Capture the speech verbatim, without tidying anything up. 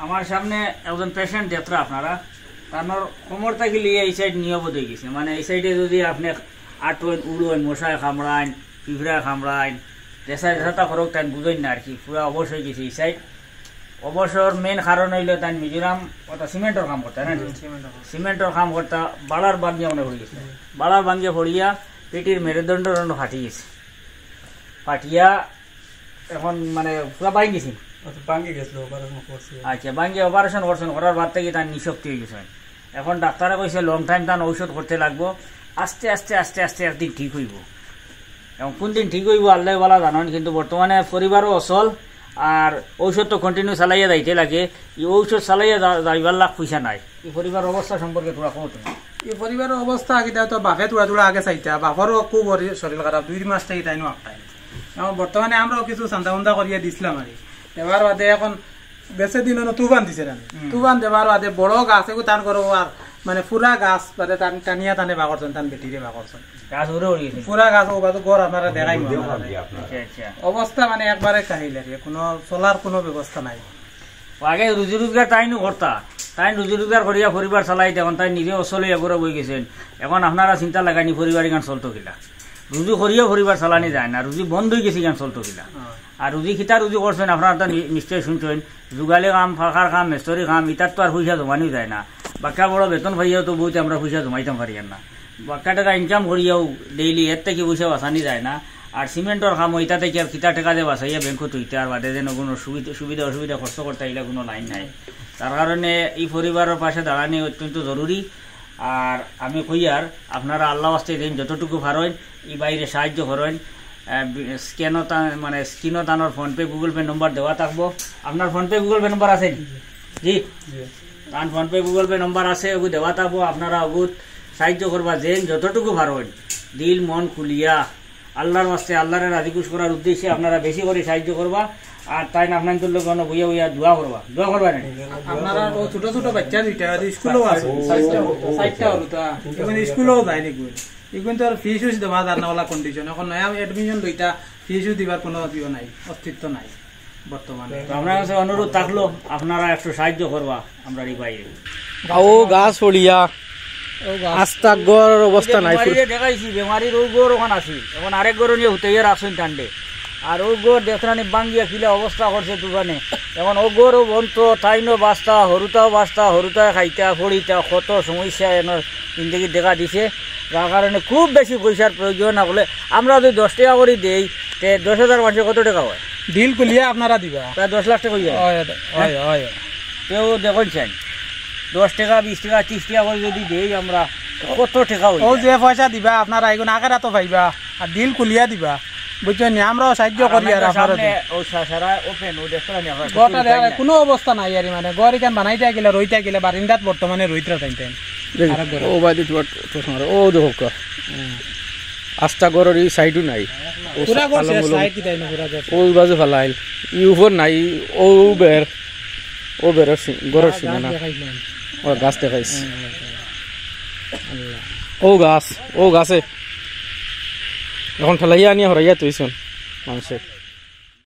আমার সামনে একজন পেশেন্ট দেখরা আপনারা, তার কোমর থাকি লইয়া এই সাইড নিয়বত অই গেছে, মানে এই সাইডে যদি আপনি আটইন, উড়ইন, মশায় কামড়াইন, পিঁপড়ায় কামড়াইন, যেছা যেছাতা করউক তাইন বুঝইন না আর কি, পুরা অবশ অই গেছে এই সাইড। অবশর মেইন কারণ অইলো তাইন মিজোরাম ওটা সিমেন্টর কাম করতা না? হুম, সিমেন্টর কাম। সিমেন্টর কাম করতা, বাড়ার ভাঙ্গিয়া মনে পড়ি গেছে। হুম। বাড়ার ভাঙ্গিয়া পড়িয়া পেটির মেরুদণ্ড টণ্ড ফাটি গেছে। ফাটিয়া এখন মানে পুরা ভাঙ্গি গেছে। আচ্ছা, ভাঙ্গি গেছিল, অপারেশন করছে। আচ্ছা, ভাঙ্গি অপারেশন করছেন, করার বাদ থাকি তাইন নিঃশক্তি অই গেছেন। এখন ডাক্তারে কইছে লং টাইম তান ঔষধ করতে লাগবো, আস্তে আস্তে আস্তে আস্তে একদিন ঠিক অইবো। এখন কোন দিন ঠিক অইবো আল্লায় ভালা জানইন, কিন্তু বর্তমানে পরিবারও অচল, আর ঔষধ তো কন্টিনিউ চালাইয়া যাইতে লাগে। এই ঔষধ চালাইয়া যা-, যাইবার লাখ পয়সা নাই। এই পরিবার অবস্থা সম্পর্কে থুড়া কও তুমি। এই পরিবারর অবস্থা কিতা, তো বাপে থুড়া থুড়া আগে চাইতা, বাপরও খুব অরি-, শরীর খারাপ, দুই মাস থাকি তাইনও আটকাইন। এখন বর্তমানে আমরাও কিছু চান্দা উন্দা করিয়া দিছলাম আর কি। দেওয়ার বাদে এখন বেশি দিন অনো তুফান দিছে না। হুম। তুফান দেওয়ার বাদে বড় গাছ এগু তান করো আর মানে পুরা গাছ বাদে তান টানিয়া তানে বার করছইন, তান বেটিরে বার করছইন। গাছ উড়ে উড়ে গেছে। পুরা গাছ ও বাদে ঘর আপনারা দেখাই মনে হয়। আচ্ছা, আচ্ছা। অবস্থা মানে একবারে কাহিল আর কি, কোনো চলার কোনো ব্যবস্থা নাই। ও আগে রুজি রোজগার তাইনও করতা, তাইন রুজি রোজগার করিয়া পরিবার চালাইতা, এখন তাইন নিজে অচল অইয়া ঘরো বই গেছেন। এখন আপনারা চিন্তা লাগাইন পরিবার ইখান চলতো কিলা। রুজি করিয়া পরিবার চালানি যায় না, রুজি বন্ধ অই গেছে ইখান চলতো কিলা। হ্যাঁ। আর রুজি কিতা রুজি করছইন আপনারা তো নি-, নিশ্চয় শুনছইন, যুগালি কাম, পাখার কাম, মেস্তরি কাম, ইতাত তো আর পয়সা জমানি যায় না। বাক্কা বড় বেতন পাইয়াও তো বউতে আমরা পয়সা জমাইতাম পারিয়ার না। বাক্কা টেকা ইনকাম করিয়াও ডেইলি এর থাকি পয়সা বাঁচানি যায় না। আর সিমেন্টর কাম অইতা থাকি আর কিতা টেকা যে বাঁচাইয়া ব্যাংকো থইতা আর বাদে যেন কোনো সুবিধা, সুবিধা অসুবিধা খরচ করতা, ইলা কোনো লাইন নাই। তার কারণে এই পরিবারর পাশে দাঁড়ানি অত্যন্ত জরুরি। আর আমি কইয়ার, আপনারা আল্লার ওয়াস্তে দিন যতটুকু পারইন, ই ভাইরে সাহায্য করইন। আহ, বি-, স্ক্যানও তা-, মানে স্ক্রিনও তানর PhonePe, Google Pay নম্বর দেওয়া থাকবো। আপনার PhonePe, Google Pay নম্বর আছে নি? জি। জি। তান PhonePe, Google Pay নম্বর আছে, ওগু দেওয়া থাকবো। আপনারা ওগুত সাহায্য করবা, যেন যতটুকু পারইন, দিল মন খুলিয়া, আল্লার ওয়াস্তে, আল্লারে রাজি খুশ করার উদ্দেশ্যে আপনারা বেশি করি সাহায্য করবা। আর তাইন আপনাইনতর লগে অনো বইয়া বইয়া দোয়া করবা, দোয়া করবা না? আপনারা ও ছোট ছোট বাচ্চা দুইটা, আর স্কুলও আছে। চাইরটা, চাইরটা অরুতা। এখন স্কুলও যায়নি কই। এখন তো আর ফিস উস দেওয়া যার না, ওলা কন্ডিশন। এখন নয়া অ্যাডমিশন লইতা, ফিস উস দিবার কোনো ইয়ে নাই, অস্তিত্ব নাই বর্তমানে। তো আপনার কাছে অনুরোধ থাকলো, আপনারা একটু সাহায্য করবা আমরার ই ভাইরে। ও গাছ পড়িয়া ও গাছ। আস্তা ঘরর অবস্থা নাই। বেমারিরে দেখাইছি, বেমারির ও ঘর ওখান আছিল, এখন আরেক ঘর নিয়া হুতাইয়া রাখছইন ঠান্ডে। আর ও ঘর দেখরানি ভাঙ্গিয়া কিলা অবস্থা করছে তুফানে। এখন ও ঘরও বন্ধ, তাইনও বাস্তা, হরুতাও বাস্তা, হরুতায় খাইতা, পড়িতা, কত সমস্যা এনর জিন্দেগিত দেখা দিছে। যার কারণে খুব বেশি পয়সার প্রয়োজন না করলে আমরা যদি দশ টেকা করি দেই, তে দশ হাজার মাসে কত টেকা হয়? দিল খুলিয়া আপনারা দিবা। প্রায় দশ লাখ টেকা অইয়া যায়। অয়, অয়, অয়। তেউ দেখইন চাইন, দশ টেকা, বিশ টেকা, তিরিশ টেকা করি যদি দেই আমরা, কত টেকা অইয়া যায়? যে পয়সা দিবা আপনারা, এগুন আখেরাতও পাইবা, আর দিল খুলিয়া দিবা, বুঝছইন নি? আমরাও সাহায্য করি আর আপনারা সামনে দিন। ও সা-, সারা ওপেন, ও দেখতে পারেন আপনারা, গোটা দেখা যায়, কোনো অবস্থা নাই আর, মানে, ঘর ইখান বানাইতা গেলে, রইতা গেলে, বারিন্দাত বর্তমানে রইতরা চাইতেন। দেখি, আরেক ঘর। ও বাদে তোমার, তোমার, ও দেখো কা। আস্তা ঘরর ই সাইডও নাই। ও পুরা ঘর শেষ, সাইড কিতা ইনো পুরা ঘর শেষ। ওই বাজু ফালাইল। ই উপর নাই, ও বের। ও বেরর সী-, ঘরর গাছ সীমানা। দেখাইছিলাম। ও গাছ দেখাইছ। হুম, হুম, হুম। আল্লাহ। ও গাছ, ও গাছে। এখন ঠেলাইয়া আনিয়া হরাইয়া তুইছন মানুষে।